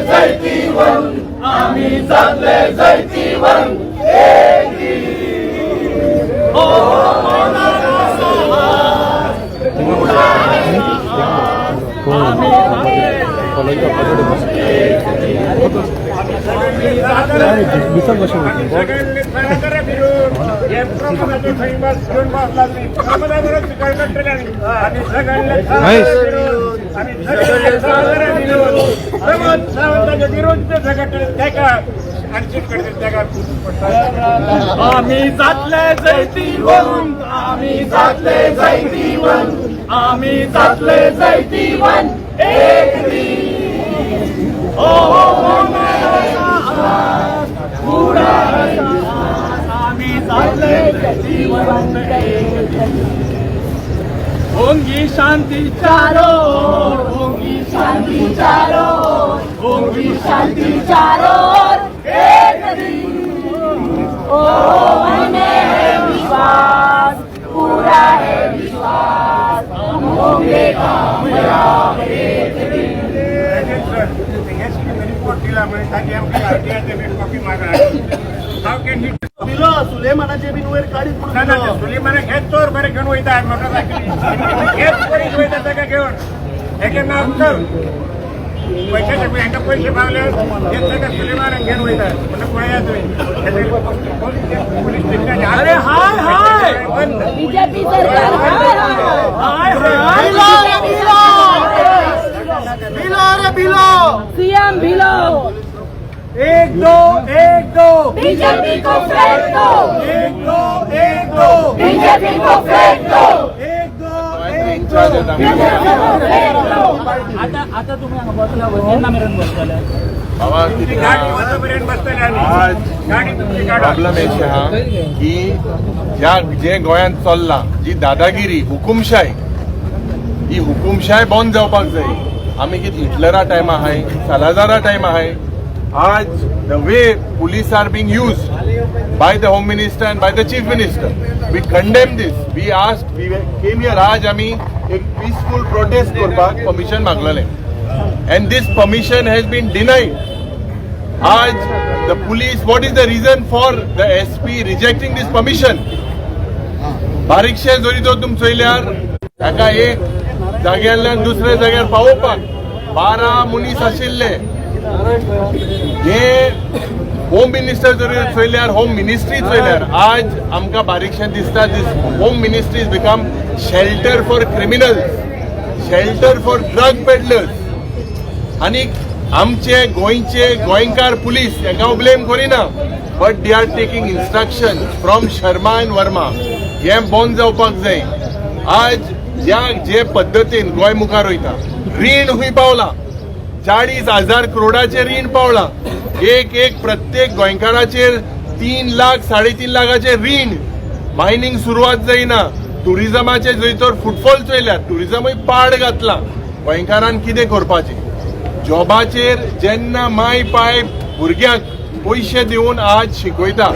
जैतिवंत, आमी जातले जैतिवंत. ओ मनात आमी सगळ्यांनी थळांतरां फिरून हे प्रमोदाचे थंय बस घेवन बसला तुमी. प्रमोदा बरोबर चिकन काडटले आमी. आमी सगळ्यांनी थळांतरां फिरून, आमी सगळ्यांनी थळांतरां फिरून प्रमोद सावंताच्या विरुद्ध झगडटले तेका आनी चीट काडटले तेका. आमी जातले जैतिवंत, आमी जातले जैतिवंत, आमी जातले जैतिवंत एक दीस. ओ आमी जातले जैतिवंत एक दीस. होंगी शांति चारों ओर, होंगी शांति चारों ओर, होंगी शांति चारों ओर एक दिन. ओ मन में है विश्वास, पूरा है विश्वास, हम होंगे कामयाब एक दिन. हे रिपोर्ट दिला म्हणजे ताची आमकां आरटीआयचे कॉपी मागा. How can he दिलो सुलेमानाचे बीन वयर काडीत म्हणून ना ना दिलो. सुलेमानाक हेच चोर बरे घेवन वयता मोटरसायकली, हेच पोलीस वयता ताका घेवन. हेके नांव चल पयशाचे, हांकां पयशे मागले, हेच ताका सुलेमानाक घेवन वयता. म्हणटा पळया तुमी, पुलीस स्टेशनाचे. अरे हाय हाय. बंद. बीजेपी सरकार हाय हाय. हाय हाय. बिलो रे बिलो. CM below. एक दो, एक दो. बीजेपी को फेंक दो. एक दो, एक दो. बीजेपी को फेंक दो. एक दो, एक दो. बीजेपी को फेंक दो. आता आता तुम्ही हांगा बसला, केन्ना मेरेन बसतले? बाबा, तुमची कितें गाडी वचो बसतले आमी. आज गाडी तुमची काडा. प्रॉब्लम अशें आहा की ज्या जे गोंयांत चल्लां जी दादागिरी, हुकुमशाय, ही हुकुमशाय बंद जावपाक जाय. आमी कितें हिटलरा टायम आहाय, सालाजारा टायम आहाय? आज the way police are being used by the Home Minister and by the Chief Minister, we condemn this. We asked, we came here. आज आमी एक पीसफूल प्रोटेस्ट करपाक permission मागलेलें and this permission has been denied. आज the police, what is the reason for the SP rejecting this permission? बारीकशे जरी तर तुम चोयल्यार ताका एक जाग्यार दुसऱ्या जाग्यार पावोवपाक 12 मनीस आशिल्ले. हे होम मिनिस्टर जरी चोयल्यार, होम मिनिस्ट्री चोयल्यार, आज आमकां बारीकशें दिसता, this Home Ministry is become shelter for criminals, shelter for drug peddlers. आनी आमचे गोंयचे गोंयकार पुलीस, हांकां हांव ब्लेम करिना, but they are taking instruction from Sharma and Verma. हें बंद जावपाक जाय. आज ज्या जे पद्दतीन गोंय मुखार वयता, रीण हुंय पावलां, 40,000 करोडाचें रीण पावलां. एक एक प्रत्येक गोंयकाराचेर 3 लाख, 3.5 लाखाचें रीण. मायनींग सुरवात जायना. टुरिजमाचे जंय तर फुटफॉल चोयल्यार टुरिजमूय पाड घातलां. गोंयकारान कितें करपाचें? जॉबाचेर जेन्ना माय पाय भुरग्यांक पयशे दिवन आज शिकयता,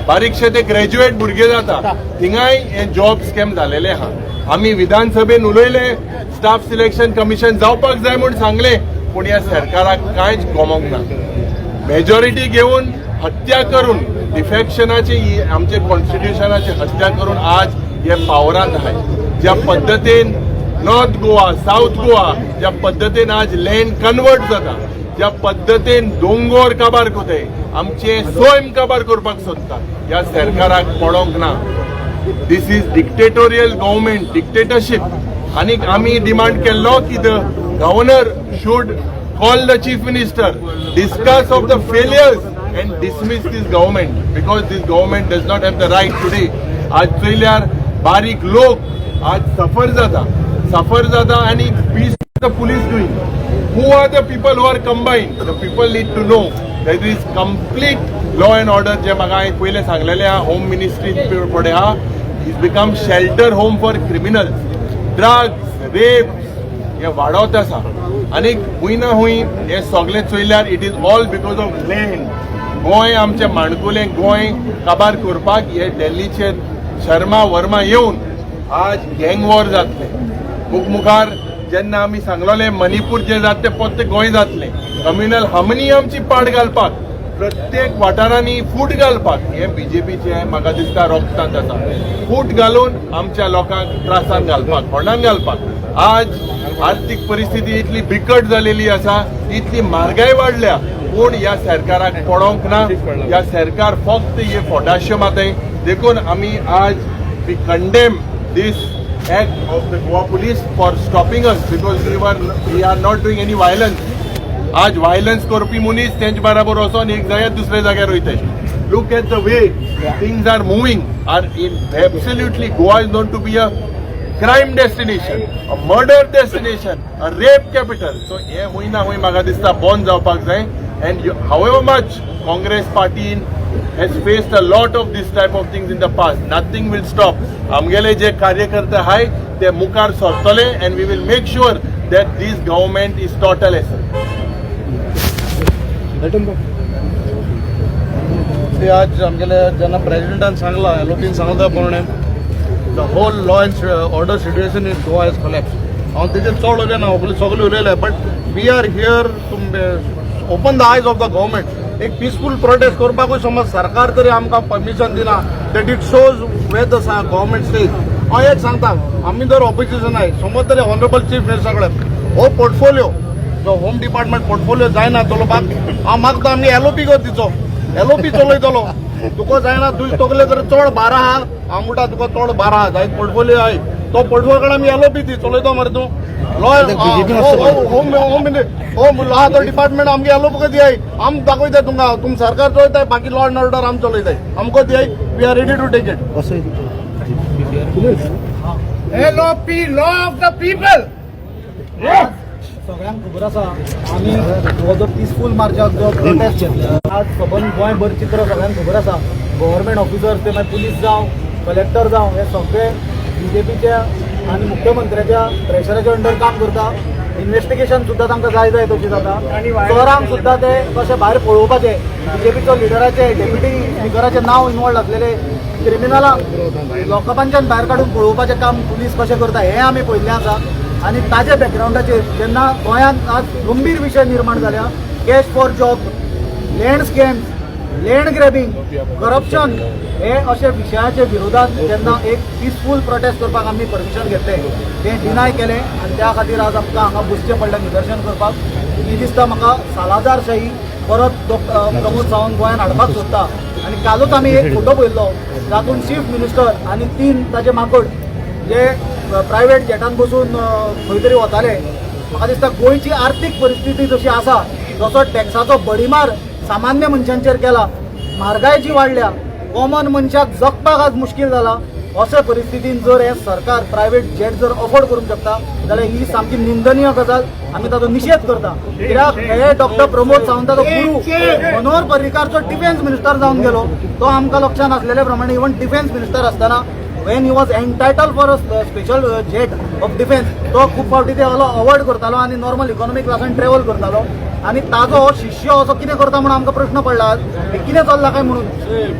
बारीकशे ते ग्रॅज्युएट भुरगे जाता, थिंगाय हे जॉब स्कॅम जालेले आहा. आमी विधानसभेन उलयले, स्टाफ सिलेक्शन कमिशन जावपाक जाय म्हूण सांगले, पूण ह्या सरकाराक कांयच गमोंक ना. मेजॉरिटी घेवन हत्या करून, डिफेक्शनाची, आमचे कॉन्स्टिट्युशनाची हत्या करून आज हे पावरान आहाय. ज्या पद्दतीन नॉर्थ गोवा, साऊथ गोवा, ज्या पद्दतीन आज लँड कन्वर्ट जाता, ज्या पद्दतीन दोंगोर काबार कोताय, आमचे सैम काबार करपाक सोदता, ह्या सरकाराक पडोंक ना. This is dictatorial government, dictatorship. आनी आमी डिमांड केल्लो की the Governor should call the Chief Minister, discuss of the failures and dismiss this government, because this government does not have the right today. आज चोयल्यार बारीक लोक आज सफर जाता, सफर जाता. आनी peace the police doing? Who are the people who are combined? The people need to know that is complete law and order. जे म्हाका हांवें पयलें सांगलेलें आहा, होम मिनिस्ट्री फुडें आहा, is become shelter home for criminals, drugs, rape हे वाडत आसा. आनी खूंय ना खूंय हे सगळें चोयल्यार it is all because of land. Goa, आमचें माणकुलें गोंय काबार करपाक हे दिल्लीचे शर्मा वर्मा येवन आज गँग वॉर जातले. मुखार जेन्ना आमी सांगलोले मणिपूर जे जात ते परतें गोंय जातलें, कम्युनल हार्मनी आमची पाड घालपाक, प्रत्येक वाठारांनी फूट घालपाक हे बीजेपीचे म्हाका दिसता रोगतांत आसा. फूट घालून आमच्या लोकांक त्रासान घालपाक, फोंडान घालपाक. आज आर्थीक परिस्थिती इतली बिकट जालेली आसा, इतली म्हारगाय वाडल्या, पूण ह्या सरकाराक पडोंक ना. ह्या सरकार फक्त हे फोटाश्यो मातय. देखून आमी आज we condemn this act of the Goa police for stopping us because we are not doing any violence. आज व्हायलन्स करपी मनीस तेंचे बराबर वचोन एक जाग्यार दुसऱ्या जाग्यार वयताय. Look at the way things are moving are in absolutely. Goa is known to be a crime destination, a murder destination, a rape capital. So हे हुंय ना हुंय म्हाका दिसता बंद जावपाक जाय. And however much Congress पार्टीन has faced a lot of this type of things in the past, nothing will stop. आमगेले जे कार्यकर्ते आहाय ते मुखार सरतले and we will make sure that this government is total asset. ते आज आमगेले जेन्ना प्रेसिडेंटान सांगला, एलओपीन सांगला त्या प्रमाणे the whole law and order situation in Goa is collapse. हांव तेजेर चड उलयना, सगळे उलयले, but we are here to open the eyes of the government. एक पिसफूल प्रोटेस्ट करपाकूय समज सरकार तरी आमकां परमिशन दिना, that it shows where the government stays. हांव एक सांगता, आमी जर ऑपोजिशन आहाय समज तरी ऑनरेबल चीफ मिनिस्टर कडेन हो पोर्टफोलियो जो होम डिपार्टमेंट पोर्टफोलियो जायना चलोवपाक, हांव मागता आमी एलओपी कर दिचो, एलओपी चलयतलो. तुका जायना, तुजी तकले जर चड भार आहा, हांव म्हणटा तुका चड भार आहा जायत पोर्टफोलियो आहाय, तो पोर्टफोलियो कडेन आमी एलओपी दी, चलयतो मरे तूं. लॉ होम होम होम आहा तो डिपार्टमेंट आमगे एलओपी दियाय, आम दाखयताय तुमकां. तुम सरकार चलयताय, बाकी लॉ एंड ऑर्डर आम चलयताय, आमकां दियाय. We are ready to take it. LOP, law of the people. सगळ्यांक खबर आसा, आमी हो जो पिसफूल मार्चाक जो प्रोटेस्ट घेतला, आज सबंद गोंयभर चित्र सगळ्यांक खबर आसा. गव्हर्मेंट ऑफिसर्स, ते मागीर पुलीस जावं, कलेक्टर जावं, हे सगळे बीजेपीच्या आनी मुख्यमंत्र्याच्या प्रेशराच्या अंडर काम करता. इन्व्हेस्टिगेशन सुद्दां तांकां जाय जाय तशें जाता. चोरांक सुद्दां ते कशे भायर पळोवपाचे, बीजेपीचो लिडराचे, डेप्युटी स्पिकराचें नांव इनवॉल्ड आसलेले क्रिमिनलांक लॉकअपांच्यान भायर काडून पळोवपाचें काम पुलीस कशें करता हें आमी पळयल्लें आसा. आनी ताजे बॅकग्रावंडाचेर जेन्ना गोंयांत आज गंभीर विशय निर्माण जाल्या, cash for job, land scams, land grabbing, corruption, हे अशे विशयाच्या विरोधात जेन्ना एक पिसफूल प्रोटेस्ट करपाक आमी परमिशन घेतलें, तें डिनाय केलें आनी त्या खातीर आज आमकां हांगा बसचें पडलें निदर्शन करपाक. ही दिसता म्हाका सालाझारशाही परत प्रमोद सावंत गोंयांत हाडपाक सोदता. आनी कालूच आमी एक फोटो पळयल्लो जातून चीफ मिनिस्टर आनी तीन ताजे माकड जे प्रायवेट जेटान बसून खंय तरी वताले. म्हाका दिसता गोंयची आर्थीक परिस्थिती जशी आसा, जसो टॅक्साचो बडीमार सामान्य मनशांचेर केला, म्हारगाय जी वाडल्या, कॉमन मनशाक जगपाक आज मुश्कील जाला, अशे परिस्थितीन जर हें सरकार प्रायवेट जेट जर अफोर्ड करूंक शकता जाल्यार ही सामकी निंदनीय गजाल. आमी ताचो निशेध करता, कित्याक हे डॉक्टर प्रमोद सावंताचो गुरू मनोहर पर्रीकारचो डिफेन्स मिनिस्टर जावन गेलो. तो आमकां लक्षांत आसलेले प्रमाणे इवन डिफेन्स मिनिस्टर आसतना, when he was entitled for a special jet of defence, तो खूब फावटी ते अवॉइड करतालो आनी नॉर्मल इकॉनॉमी क्लासान ट्रॅव्हल करतालो. आनी ताजो हो शिष्य असो कितें करता म्हणून आमकां प्रश्न पडला आज. हे कितें चल्लां काय म्हणून?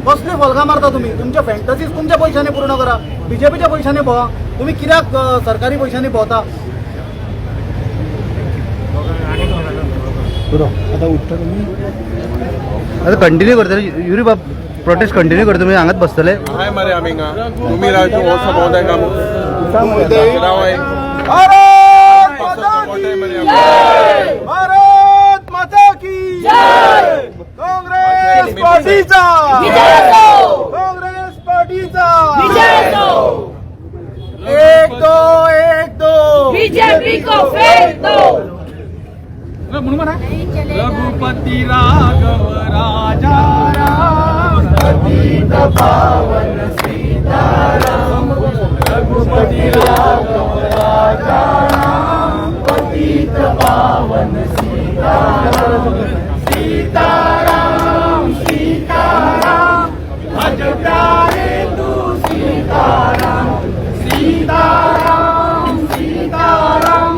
कसली फोल्गां मारता तुमी? तुमचे फॅन्टसीज तुमच्या पयशांनी पूर्ण करा, बीजेपीच्या पयशांनी भोवा. तुमी कित्याक सरकारी पयशांनी भोंवता? आता उठता तुमी, आता कंटिन्यू करतले युरी बाब, प्रोटेस्ट कंटिन्यू करता तुमी, हांगाच बसतले? हाय मरे, आमी हिंगा तुमी राव, हो सभोवताय काम राव. भारत सपोर्ट मरे आमी. भारत माता की! काँग्रेस पार्टीचा विजय असो! काँग्रेस पार्टीचा विजय असो! एक दो, एक दो! बीजेपी को फेंक दो! रघुपती राघव राजा राम, पतित पावन सीताराम. रघुपती राघव राजा राम, पतित पावन सीताराम. सीताराम सीताराम, भज प्यारे तू सीताराम. सीताराम सीताराम,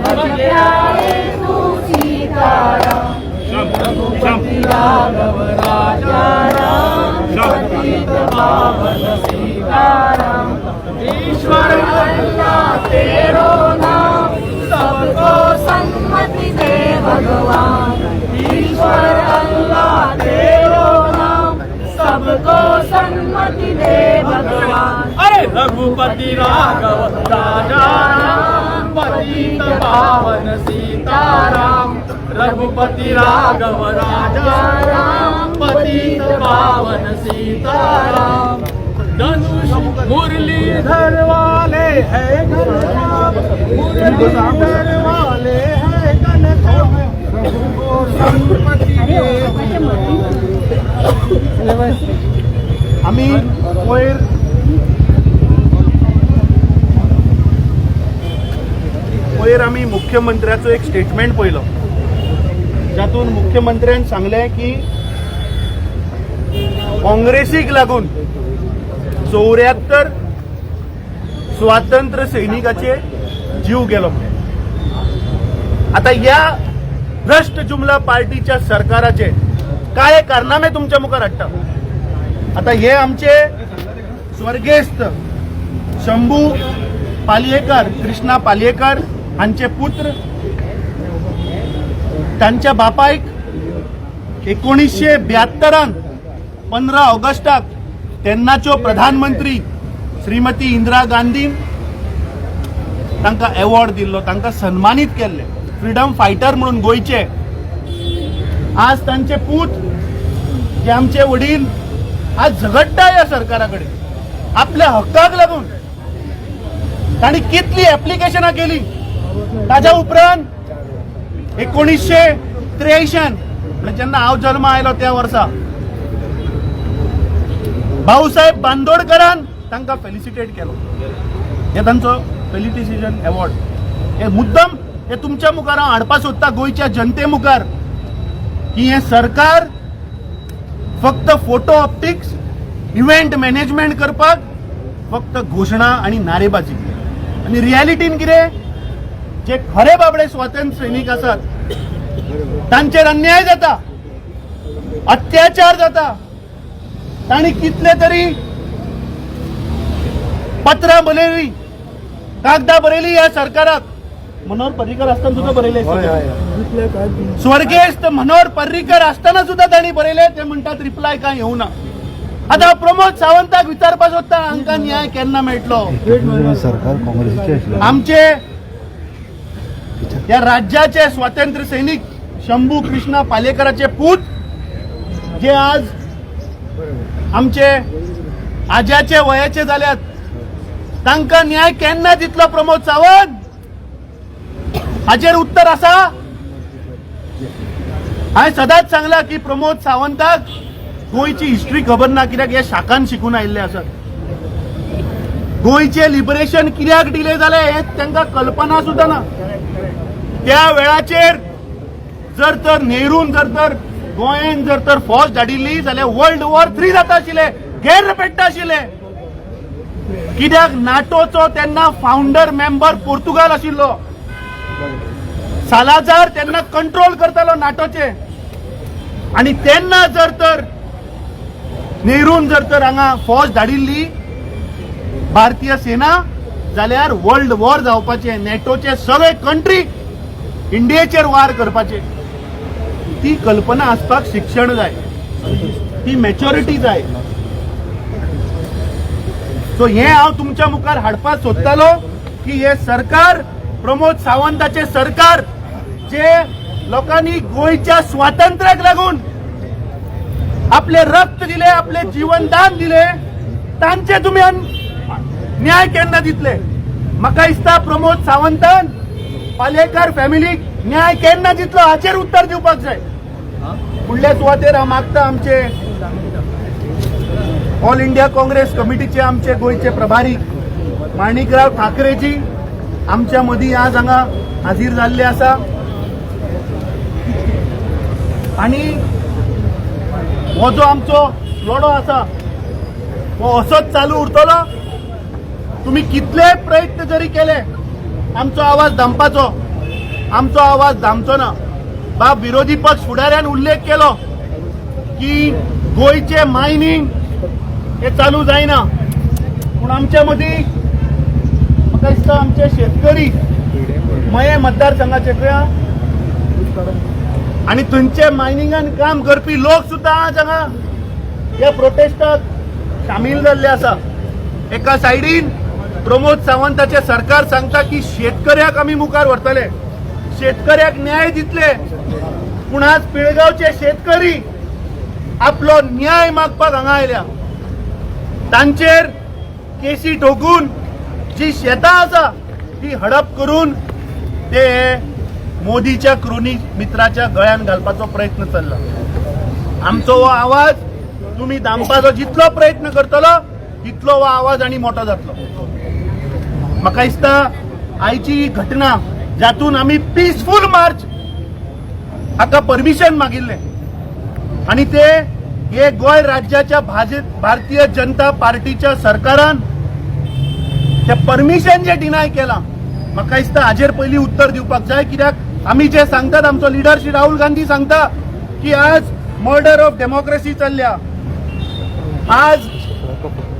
भज प्यारे तू सीताराम. रघुपति राघव राजा राम, पतित पावन सीताराम. ईश्वर अल्लाह तेरो नाम. भगवान। ईश्वर अल्लाह तेरो नाम, सबको सन्मति दे भगवान। अरे रघुपति राघव राजा राम, पतित पावन सीताराम। रघुपति राघव राजा राम, पतित पावन सीताराम। धनुष मुरलीधर वाले है घनश्याम, मुरलीधर वाले है घनश्याम। सन्मति दे। आमी वयर वयर आमी मुख्यमंत्र्याचो एक स्टेटमेंट पळयलो, जातून मुख्यमंत्र्यान सांगलें की काँग्रेसीक लागून 74 स्वातंत्र्य सैनिकाचे जीव गेलो। आता ह्या भ्रष्ट जुमला पार्टीच्या सरकाराचे काय कारनामे तुमच्या मुखार हाडटा। आता हे आमचे स्वर्गेस्त शंभू पालयेकर, कृष्णा पालयेकर हांचे पुत्र, तांच्या बापायक 1972 15 ऑगस्टाक तेन्नाच्यो प्रधानमंत्री श्रीमती इंदिरा गांधीन तांकां एवॉर्ड दिल्लो, तांकां सन्मानीत केल्ले फ्रिडम फायटर म्हणून गोंयचे। आज तांचे पूत जे आमचे वडील आज झगडटा ह्या सरकारा कडेन आपल्या हक्काक लागून। तांणी कितली एप्लिकेशनां केली, ताज्या उपरांत 1983 म्हणजे जेन्ना हांव जल्मा आयलो त्या वर्सा भाऊसाहेब बांदोडकरान तांकां फेलिसिटेट केलो। हे तांचो फेलिसिटेशन एवॉर्ड हे मुद्दम हे तुमच्या मुखार हांव हाडपा सोदता गोंयच्या जनते मुखार की हे सरकार फक्त फोटो ऑप्टिक्स, इव्हेंट मॅनेजमेंट करपाक फक्त घोशणा आनी नारेबाजी, आनी रियलिटीन कितें जे खरे बाबडे स्वातंत्र्य सैनिक आसात तांचेर अन्याय जाता, अत्याचार जाता। तांणी कितले तरी पत्रां बरयली, कागदां बरयली ह्या सरकाराक। मनोहर पर्रीकर आसतना सुद्दां बरयले, स्वर्गेस्त मनोहर पर्रीकर आसतना सुद्दां तांणी बरयले, ते म्हणटात रिप्लाय काय येवना। आता प्रमोद सावंताक विचारपा सोदता हांकां न्याय केन्ना मेळटलो। सरकार काँग्रेसीचे आमचे या राज्याचे स्वातंत्र्य सैनिक शंभू कृष्णा पालेकराचे पूत जे आज आमचे आज्याचे वयाचे जाल्यात, तांकां न्याय केन्ना दितलो प्रमोद सावंत? हाचेर उत्तर आसा? हांवें सदांच सांगलां की प्रमोद सावंताक गोंयची हिस्ट्री खबर ना, कित्याक हे शाखान शिकून आयिल्ले आसात। गोंयचें लिबरेशन कित्याक डिले जालें हें तांकां कल्पना सुद्दां ना। त्या वेळाचेर जर तर नेरून जर तर गोंयान जर तर फौज धाडिल्ली जाल्यार वर्ल्ड वॉर 3 जाता आशिल्लें, गैर पेट्टा आशिल्लें। कित्याक नाटोचो तेन्ना फावंडर मेंबर पोर्तुगाल आशिल्लो, सालाजार तेन्ना कंट्रोल करतालो नाटोचे। आनी तेन्ना जर तर नेरून जर तर हांगा फौज धाडिल्ली भारतीय सेना जाल्यार वर्ल्ड वॉर जावपाचे, नॅटोचे सगळे कंट्री इंडियेचेर वार करपाचे। ती कल्पना आसपाक शिक्षण जाय, ती मॅच्युरिटी जाय। सो हे हांव तुमच्या मुखार हाडपाक सोदतालो की हे सरकार, प्रमोद सावंताचे सरकार जे लोकांनी गोंयच्या स्वातंत्र्याक लागून आपले रक्त दिले, आपले जीवनदान दिले, तांचे तुमी न्याय केन्ना दितले? म्हाका दिसता प्रमोद सावंतान पालयेकर फॅमिलीक न्याय केन्ना दितलो हाचेर उत्तर दिवपाक जाय। फुडल्या सुवातेर हांव मागता आमचे ऑल इंडिया काँग्रेस कमिटीचे आमचे गोंयचे प्रभारी माणिकराव ठाकरेजी आमच्या मदीं आज हांगा हाजीर जाल्ले आसा आनी हो जो आमचो लढो आसा हो असोच चालू उरतलो। तुम्ही कितले प्रयत्न जरी केले आमचो आवाज दामपाचो, आमचो आवाज दामचो ना। बाब विरोधी पक्ष फुडाऱ्यान उल्लेख केलो की गोंयचे मायनिंग हे चालू जायना, पूण आमच्या मदीं म्हाका दिसता आमचे शेतकरी मये मतदारसंघाचे खंय आनी थंयचे मायनिंगान काम करपी लोक सुद्दां आज हांगा ह्या प्रोटेस्टाक सामील जाल्ले आसा. एका सायडीन प्रमोद सावंताचे सरकार सांगता की शेतकऱ्याक आमी मुखार व्हरतले, शेतकऱ्याक न्याय दितले, पूण आज पिळगांवचे शेतकरी आपलो न्याय मागपाक हांगा आयल्या. तांचेर केसी ठोकून जी शेतां आसा ती हडप करून ते मोदीच्या क्रोनी मित्राच्या गळ्यान घालपाचो प्रयत्न चल्ला. आमचो हो आवाज तुमी दामपाचो जितलो प्रयत्न करतलो तितलो हो आवाज आनी मोठो जातलो. म्हाका दिसता आयची ही घटना जातून आमी पिसफूल मार्च हाका परमिशन मागिल्लें आनी ते हे गोंय राज्याच्या भारतीय जनता पार्टीच्या सरकारान ते परमिशन जे डिनाय केलां, म्हाका दिसता हाजेर पयलीं उत्तर दिवपाक जाय. कित्याक आमी जे सांगतात, आमचो लिडर श्री राहुल गांधी सांगता की आज मर्डर ऑफ डेमोक्रेसी चल्ल्या, आज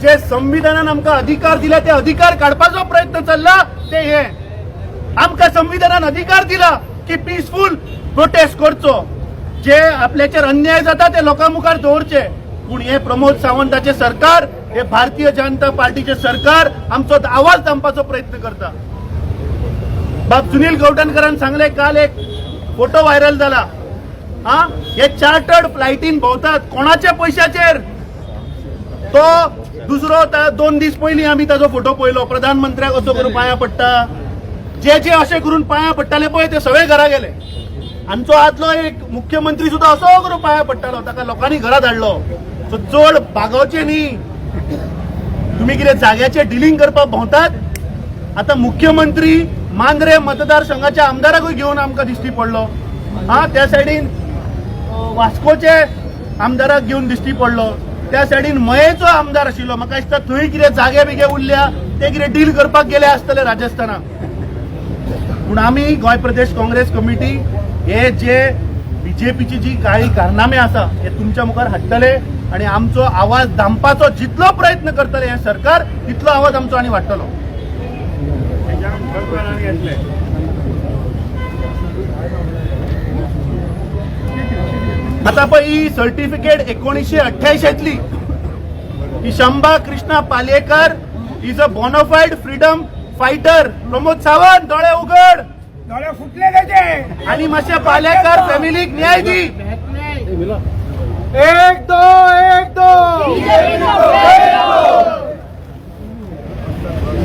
जे संविधानान आमकां अधिकार दिला ते अधिकार काडपाचो प्रयत्न चल्ला. ते हे आमकां संविधानान अधिकार दिला की पिसफूल प्रोटेस्ट करचो, जे आपल्याचेर अन्याय जाता ते लोकां मुखार दवरचे. पूण हे प्रमोद सावंताचे सरकार, हे भारतीय जनता पार्टीचे सरकार आमचो आवाज दामपाचो प्रयत्न करता. बाब सुनील गौडणकरान सांगले, काल एक फोटो व्हायरल जाला, हा हे चार्टर्ड फ्लायटीन भोंवतात कोणाच्या पयशाचेर. तो दुसरो 2 दीस पयलीं आमी ताजो फोटो पळयलो, प्रधानमंत्र्याक असो करून पांया पडटा. जे जे अशें करून पांया पडटाले पळय ते सगळे घरा गेले. आमचो आदलो एक मुख्यमंत्री सुद्दां असो करून पांया पडटालो, ताका लोकांनी घरा धाडलो. सो चड बागोवचें न्ही, तुमी कितें जाग्याचें डिलींग करपाक भोंवतात. आतां मुख्यमंत्री मांद्रे मतदारसंघाच्या आमदाराकूय घेवन आमकां दिश्टी पडलो, हा त्या सायडीन वास्कोचे आमदाराक घेवन दिश्टी पडलो, त्या सायडीन मयेचो आमदार आशिल्लो. म्हाका दिसता थंय कितें जागे बिगे उरल्या ते कितें डील करपाक गेले आसतले राजस्थानाक. पूण आमी गोंय प्रदेश काँग्रेस कमिटी हे जे बीजेपीची जी काळी कारनामे आसा हे तुमच्या मुखार हाडटले आनी आमचो आवाज दामपाचो जितलो प्रयत्न करतले हे सरकार तितलो आवाज आमचो आनी वाडटलो. आता पळय ही सर्टिफिकेट 1988तली की Shambha Krishna Palyekar is a bonafide freedom fighter. Pramod Sawant दोळे उघड, दोळे फुटले त्याचे. आणि मातशे पालेकर फॅमिलीक न्याय दी. 1 2 1 2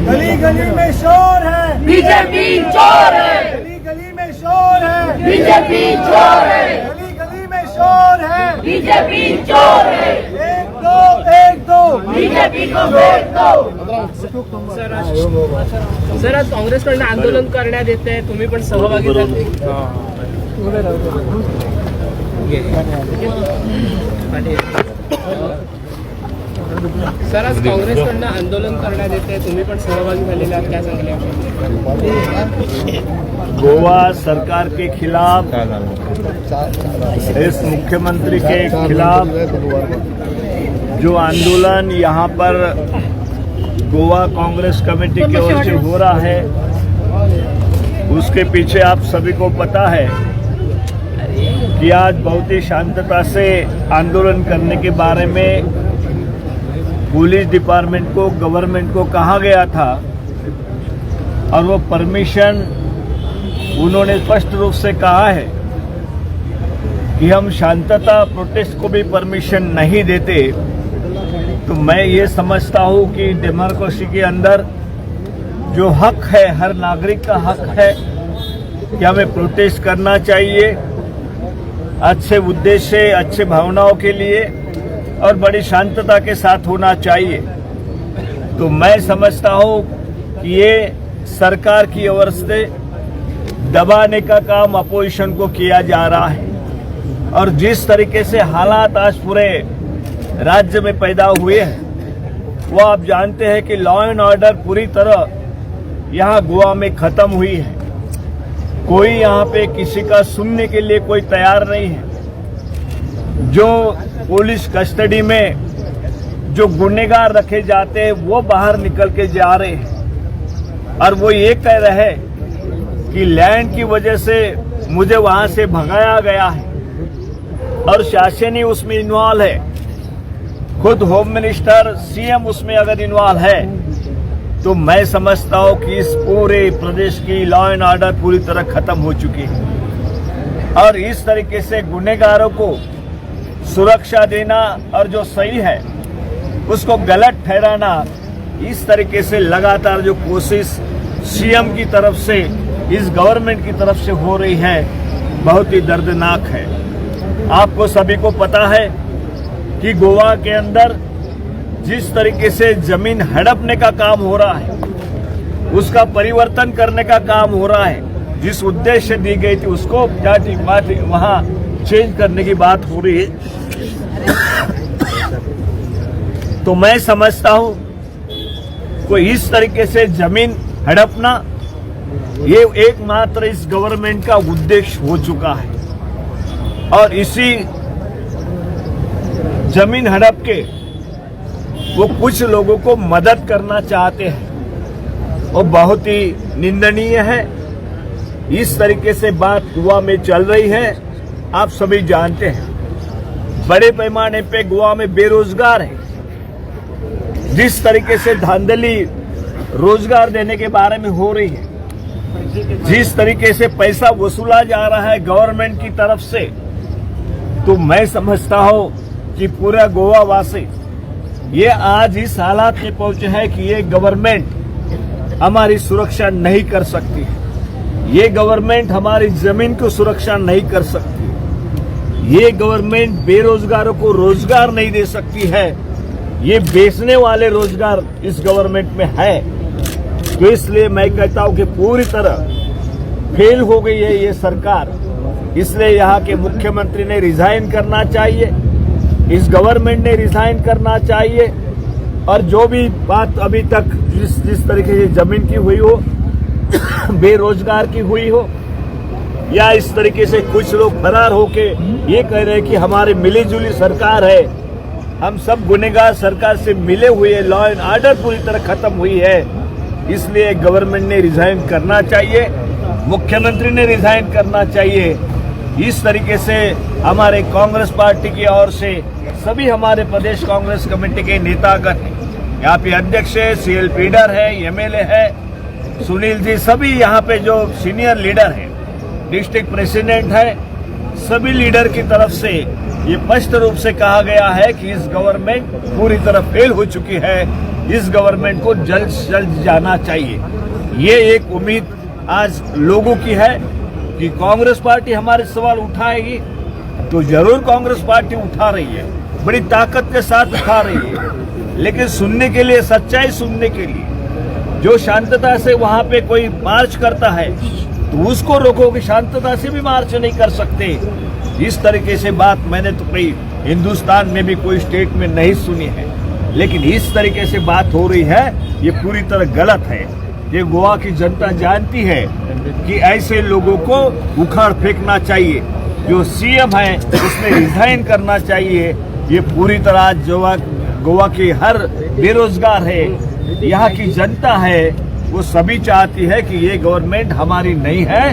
गली गली में शोर है, बीजेपी चोर है, गली गली में शोर है, बीजेपी चोर है, गली गली में शोर है, बीजेपी चोर है, 1 2 1 2 बीजेपी को फेंक दो. सर, आज काँग्रेसकडनं आंदोलन करण्यात येत आहे, तुम्ही पण सहभागी झाले. सर, आज काँग्रेसकडनं आंदोलन करण्यात येते, तुम्ही पण सहभागी झालेले आहात, काय सांगले? गोवा सरकार के खिलाफ, इस मुख्यमंत्री के खिलाफ जो आंदोलन यहाँ पर गोवा कांग्रेस कमेटी की ओर से हो रहा है, उसके पीछे आप सभी को पता है कि आज बहुत ही शांतता से आंदोलन करने के बारे में पुलिस डिपार्टमेंट को, गवर्नमेंट को कहा गया था और वो परमिशन उन्होंने स्पष्ट रूप से कहा है कि हम शांतता प्रोटेस्ट को भी परमिशन नहीं देते। तो मैं ये समझता हूँ कि डेमोक्रेसी के अंदर जो हक है, हर नागरिक का हक है कि हमें प्रोटेस्ट करना चाहिए अच्छे उद्देश्य, अच्छे भावनाओं के लिए और बड़ी शांतता के साथ होना चाहिए। तो मैं समझता हूँ कि ये सरकार की ओर से दबाने का काम अपोजिशन को किया जा रहा है और जिस तरीके से हालात आज पूरे राज्य में पैदा हुए हैं वो आप जानते हैं कि लॉ एंड ऑर्डर पूरी तरह यहाँ गोवा में खत्म हुई है। कोई यहाँ पे किसी का सुनने के लिए कोई तैयार नहीं है। जो पुलिस कस्टडी में जो गुनहगार रखे जाते हैं वो बाहर निकल के जा रहे हैं और वो ये कह रहे हैं कि लैंड की वजह से मुझे वहां से भगाया गया है और शासन ही उसमें इन्वॉल्व है, खुद होम मिनिस्टर, सीएम उसमें अगर इन्वॉल्व है, तो मैं समझता हूं कि इस पूरे प्रदेश की लॉ एंड ऑर्डर पूरी तरह खत्म हो चुकी है। और इस तरीके से गुनहगारों को सुरक्षा देना और जो सही है उसको गलत ठहराना, इस तरीके से लगातार जो कोशिश सीएम की तरफ से, इस गवर्नमेंट की तरफ से हो रही है, बहुत ही दर्दनाक है। आपको सभी को पता है कि गोवा के अंदर जिस तरीके से जमीन हड़पने का काम हो रहा है, उसका परिवर्तन करने का काम हो रहा है, जिस उद्देश्य दी गई थी उसको वहां चेंज करने की बात हो रही है, तो मैं समझता हूं कोई इस तरीके से जमीन हड़पना ये एकमात्र इस गवर्नमेंट का उद्देश्य हो चुका है। और इसी जमीन हड़प के वो कुछ लोगों को मदद करना चाहते हैं, वो बहुत ही निंदनीय है। इस तरीके से बात गोवा में चल रही है, आप सभी जानते हैं। बड़े पैमाने पे गोवा में बेरोजगार है। जिस तरीके से धांधली रोजगार देने के बारे में हो रही है, जिस तरीके से पैसा वसूला जा रहा है गवर्नमेंट की तरफ से, तो मैं समझता हूं कि पूरा गोवा वासी ये आज इस हालात में पहुंचे हैं कि ये गवर्नमेंट हमारी सुरक्षा नहीं कर सकती, ये गवर्नमेंट हमारी जमीन को सुरक्षा नहीं कर सकती, ये गवर्नमेंट बेरोजगारों को रोजगार नहीं दे सकती है, ये बेचने वाले रोजगार इस गवर्नमेंट में है। तो इसलिए मैं कहता हूं कि पूरी तरह फेल हो गई है ये सरकार। इसलिए यहाँ के मुख्यमंत्री ने रिजाइन करना चाहिए, इस गवर्नमेंट ने रिजाइन करना चाहिए। और जो भी बात अभी तक जिस जिस तरीके से जमीन की हुई हो, बेरोजगार की हुई हो, या इस तरीके से कुछ लोग फरार होके ये कह रहे हैं कि हमारी मिलीजुली सरकार है, हम सब गुनहगार सरकार से मिले हुए, लॉ एंड ऑर्डर पूरी तरह खत्म हुई है। इसलिए गवर्नमेंट ने रिजाइन करना चाहिए, मुख्यमंत्री ने रिजाइन करना चाहिए। इस तरीके से हमारे कांग्रेस पार्टी की ओर से सभी हमारे प्रदेश कांग्रेस कमेटी के नेतागण हैं, यहाँ पे अध्यक्ष है, सीएल लीडर है, एमएलए है, सुनील जी, सभी यहाँ पे जो सीनियर लीडर हैं, डिस्ट्रिक्ट प्रेसिडेंट है, सभी लीडर की तरफ से ये स्पष्ट रूप से कहा गया है कि इस गवर्नमेंट पूरी तरह फेल हो चुकी है, इस गवर्नमेंट को जल्द से जल्द जाना चाहिए। ये एक उम्मीद आज लोगों की है कि कांग्रेस पार्टी हमारे सवाल उठाएगी, तो जरूर कांग्रेस पार्टी उठा रही है, बड़ी ताकत के साथ उठा रही है, लेकिन सुनने के लिए, सच्चाई सुनने के लिए, जो शांतता से वहां पे कोई मार्च करता है तो उसको रोकोगे, शांतता से भी मार्च नहीं कर सकते। इस तरीके से बात मैंने तो कहीं हिंदुस्तान में भी कोई स्टेट में नहीं सुनी है, लेकिन इस तरीके से बात हो रही है, ये पूरी तरह गलत है। ये गोवा की जनता जानती है कि ऐसे लोगों को उखाड़ फेंकना चाहिए, जो सीएम है उसने रिजाइन करना चाहिए। ये पूरी तरह आज गोवा की हर बेरोजगार है, यहाँ की जनता है, वो सभी चाहती है कि ये गवर्नमेंट हमारी नहीं है,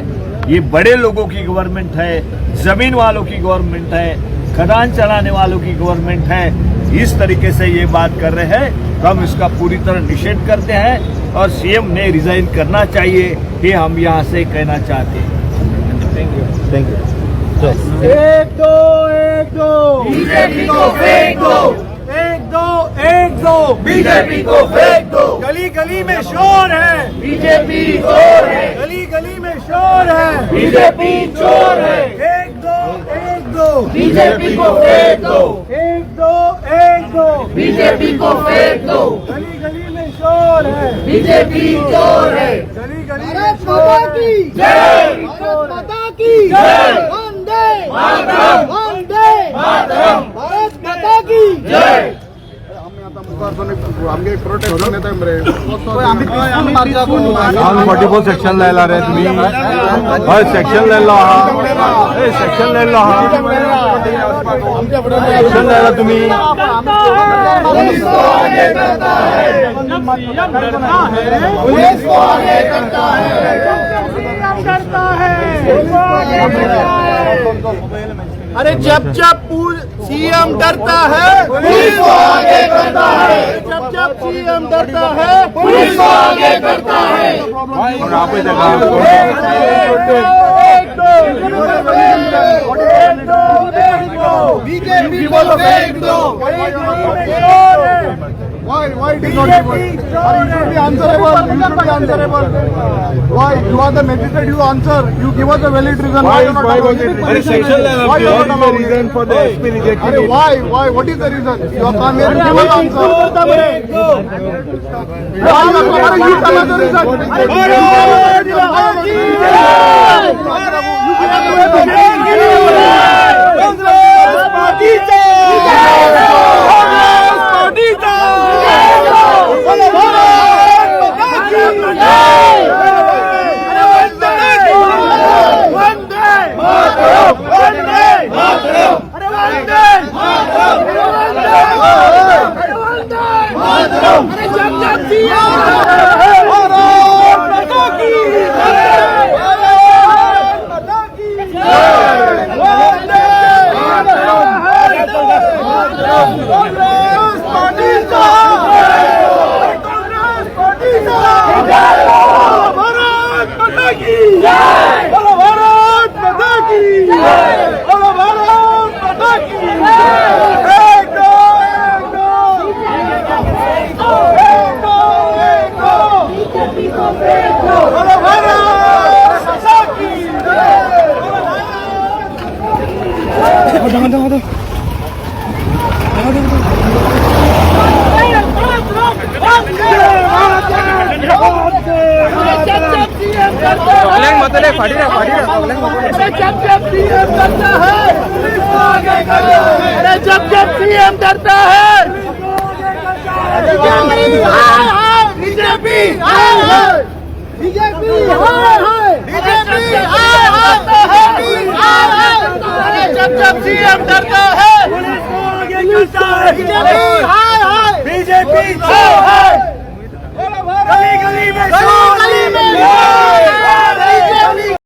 ये बड़े लोगों की गवर्नमेंट है, जमीन वालों की गवर्नमेंट है, खदान चलाने वालों की गवर्नमेंट है। इस तरीके से ये बात कर रहे हैं, तो हम इसका पूरी तरह निषेध करते हैं और सीएम ने रिजाइन करना चाहिए, ये हम यहाँ से कहना चाहते हैं। Thank you. एक दो एक दो बीजेपी को फेंक दो, एक दो एक दो बीजेपी को फेंक दो, गली गली में शोर है, बीजेपी चोर है, गली गली में शोर है, बीजेपी चोर है, एक दो एक दो बीजेपी को फेंक दो, एक दो एक दो बीजेपी को फेंक दो, गली गली में शोर है, बीजेपी चोर है, गली गली में शोर है, जय भारत माता की जय, वंदे मातरम, वंदे मातरम, भारत माता की जय। हांव 44 सेक्शन लायला रे तुम्ही, हय सेक्शन लायल्लो आहा, सेक्शन लायल्लो आहा, सेक्शन लायला तुम्ही। पुलिस को आगे करता है, पुलिस को आगे करता है। डरता है। अरे जब जब सीएम डरता है पुलिस को आगे करता है। जब जब सीएम डरता है पुलिस को आगे करता है। बीजेपी को फेंक दो। Why? Why it is not given? You should be answerable. You should be answerable. Why? You are the magistrate. You answer. You give us a valid reason. Why you not allowing it? Why you not allowing it? Reason for the SP rejecting it? Why? Why? What is the reason? You are come here to give us answer. Why? You tell us the reason. You give us the reason. Congress Party. Congress Party. अरे जब जब CM डरता है BJP BJP अरे जब जब CM डरता है BJP हाय हाय BJP.